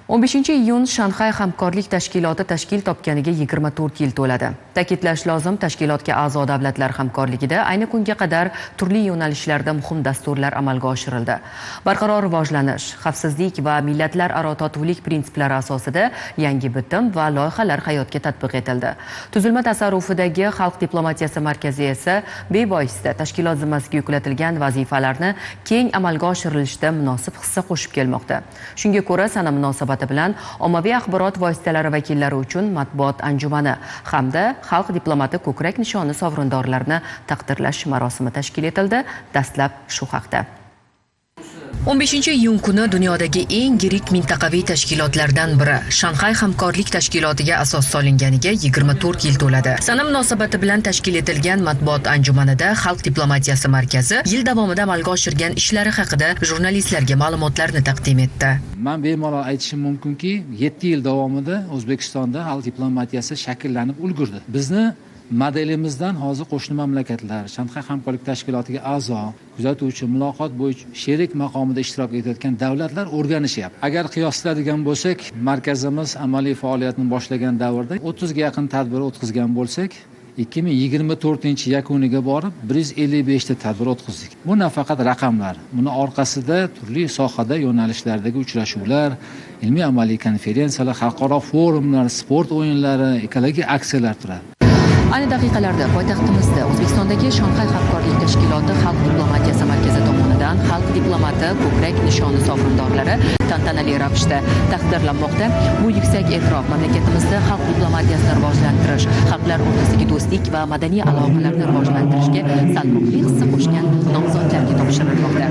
15 iyun Shanxay hamkorlik tashkiloti tashkil topganiga 24 yil to'ladi. Ta'kidlash lozim, tashkilotga a'zo davlatlar hamkorligida ayni kunga qadar turli yo'nalishlarda muhim dasturlar amalga oshirildi. Barqaror rivojlanish, xavfsizlik va millatlararo totuvlik prinsiplari asosida yangi bitim va loyihalar hayotga tatbiq etildi. Tuzilma tasarrufidagi Xalq diplomatiyasi markazi esa bevosita tashkilot zimmasiga yuklatilgan vazifalarni keng amalga oshirilishda munosib hissa qo'shib kelmoqda. Shunga ko'ra, sana munosabati bilan ommaviy axborot vositalari vakillari uchun matbuot anjumani hamda Xalq diplomati ko'krak nishoni sovrindorlarini taqdirlash marosimi tashkil etildi. Dastlab shu haqda. 15 iyun kuni dunyodagi eng yirik mintaqaviy tashkilotlardan biri Shanxay hamkorlik tashkilotiga asos solinganiga 24 yil to'ladi. Sana munosabati bilan tashkil etilgan matbuot anjumanida Xalq diplomatiyasi markazi yil davomida amalga oshirgan ishlari haqida jurnalistlarga ma'lumotlarni taqdim etdi. Man bemalol aytishim mumkinki, 7 yil davomida O'zbekistonda xalq diplomatiyasi shakllanib ulgurdi. Bizni modelimizdan hozir qo'shni mamlakatlar, Shanxay hamkorlik tashkilotiga a'zo, kuzatuvchi, muloqot bo'yicha sherik maqomida ishtirok etayotgan davlatlar o'rganishyapti. Agar qiyoslaydigan bo'lsak, markazimiz amaliy faoliyatini boshlagan davrda 30 ga yaqin tadbir o'tkazgan bo'lsak, 2024 yakuniga borib 155 ta tadbir o'tkazdik. Bu nafaqat raqamlar, buni orqasida turli sohada yo'nalishlardagi uchrashuvlar, ilmiy amaliy konferensiyalar, xalqaro forumlar, sport o'yinlari, ekologik aksiyalar turadi. Ayni daqiqalarda poytaxtimizda O'zbekistondagi Shanxay hamkorlik tashkiloti Xalq diplomatiyasi markazi tomonidan Xalq diplomati ko'krak nishoni sovrindorlari tantanali ravishda taqdirlanmoqda. Bu yuksak e'tirof mamlakatimizda xalq diplomatiyasini rivojlantirish, xalqlar o'rtasidagi do'stlik va madaniy aloqalarni rivojlantirishga salmoqli hissa qo'shgan nomzodlarga topshirilmoqda.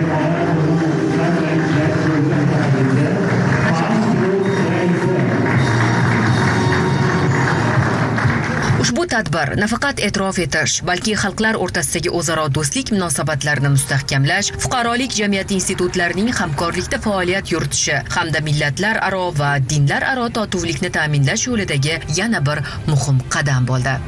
Ushbu tadbir nafaqat e'tirof etish, balki xalqlar o'rtasidagi o'zaro do'stlik munosabatlarini mustahkamlash, fuqarolik jamiyati institutlarining hamkorlikda faoliyat yuritishi hamda millatlararo va dinlararo totuvlikni ta'minlash yo'lidagi yana bir muhim qadam bo'ldi.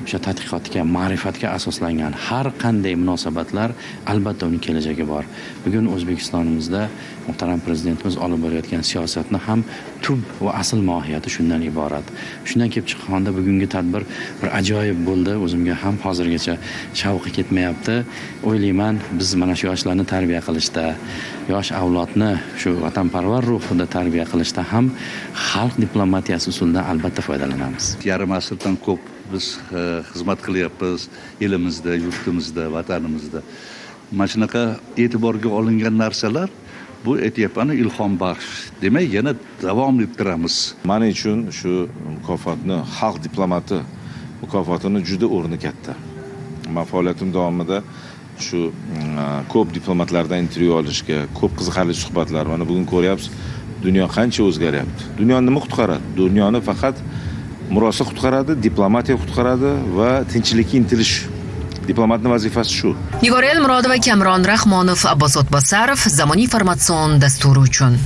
O'sha tadqiqotga, ma'rifatga asoslangan har qanday munosabatlar albatta uning kelajagi bor. Bugun O'zbekistonimizda muhtaram prezidentimiz olib borayotgan siyosatni ham tub va asl mohiyati shundan iborat. Shundan kelib chiqqanda bugungi tadbir bir ajoyib bo'ldi. O'zimga ham hozirgacha shavqi ketmayapti. O'ylayman, biz mana shu yoshlarni tarbiya qilishda, yosh avlodni shu vatanparvar ruhida tarbiya qilishda ham xalq diplomatiyasi usulidan albatta foydalanamiz. Yarim asrdan ko'p biz xizmat qilyapmiz elimizda, yurtimizda, vatanimizda. Mana shunaqa e'tiborga olingan narsalar, bu aytyapman, ilhombaxsh. Demak, yana davom ettiramiz. Mana uchun shu mukofotni, xalq diplomati mukofotini juda o'rni katta. Men faoliyatim davomida shu ko'p diplomatlardan intervyu olishga, ko'p qiziqarli suhbatlar, mana bugun ko'ryapsiz, dunyo qancha o'zgaryapti. Dunyoni nima qutqaradi? Dunyoni faqat murosa qutqaradi, diplomatiya qutqaradi va tinchlikka intilish. Diplomatning vazifasi shu. Nigora Elmurodova, Kamron Rahmonov, Abbos O'tbosarov, Zamonaviy informatsion dasturi uchun.